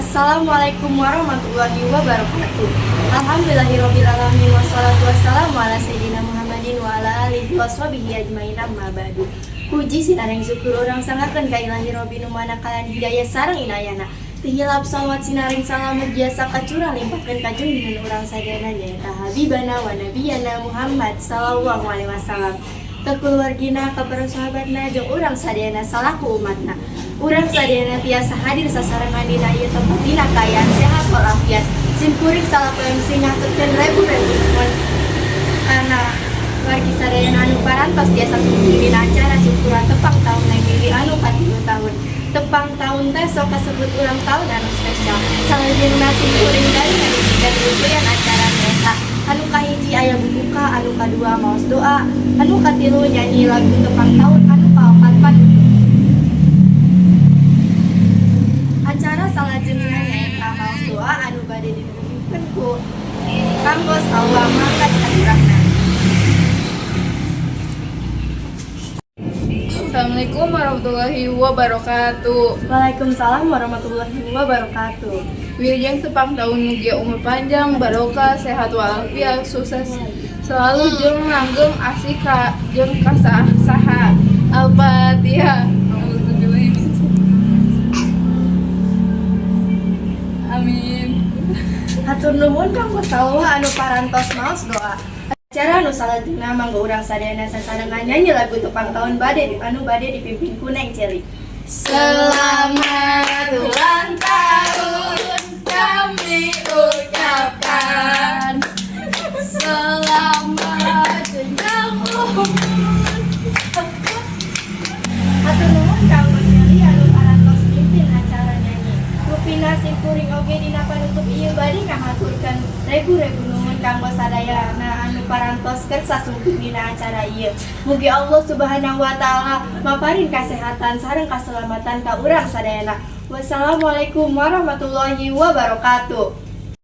Assalamualaikum warahmatullahi wabarakatuh. Alhamdulillahirabbil alamin, wassalatu wassalamu ala sayyidina Muhammadin wa ala alihi washabihi ajmain, amma ba'du. Puji sinareng syukur urang sanggakeun ka Ilahi Robbi nu mana kalayan hidayah sareng inayahna. Teu hilap salawat sinareng salam biasa kacurah limpahkeun ka junjungan urang sadayana, nyaeta Habibana wa Nabiyana Muhammad sallallahu alaihi wasallam, ke keluargina, ke para sahabatna, jeung urang sadayana salaku umatna. Urang sadayana tiasa hadir sasarengan dina ieu tempat dina kaayaan sehat walafiat. Sim kuring salaku MC ngaturkeun rebu-rebu nuhun kana wargi sadayana anu parantos tiasa sumping dina acara syukuran tepang tahun Neng Lili anu katilu tahun. Tepang tahun teh sok kasebut ulang tahun anu spesial. Salajengna sim kuring dari ngadugikan rungkaian acara, nyaeta anu kahiji aya bubuka, anu kadua maos doa, anu katilu nyanyi lagu tepang tahun, anu kaopat panutup. Acara salajengna nyaeta maos doa anu bade didugikeun ku kanggo Salwa, mangga dihaturahna. Assalamualaikum warahmatullahi wabarakatuh. Waalaikumsalam warahmatullahi wabarakatuh. Wilujeng tepang tahun, mugia umur panjang, barokah, sehat walafiat, sukses selalu jeung langgeng asih ka jeung kasaha. Al-Fatihah. Amin. Hatur nuhun kanggo Salwa anu parantos maos doa. Acara anu salajengna, mangga urang sadayana sasarengan nyanyi lagu tepang tahun bade anu bade dipimpin ku Neng Celi. Selamat ulang tahun kami ucapkan. Selamat jenjang umur. Hatur nuhun kanggo Celi anu parantos mimpin acara nyanyi. Rupina sim kuring oge dina panutup ieu bade ngahaturkeun rebu-rebu nuhun kanggo sadayana anu parantos kersa sumping dina acara ieu. Mugi Allah Subhanahu wa taala maparin kasehatan sareng kaselamatan ka urang sadayana. Wassalamualaikum warahmatullahi wabarakatuh.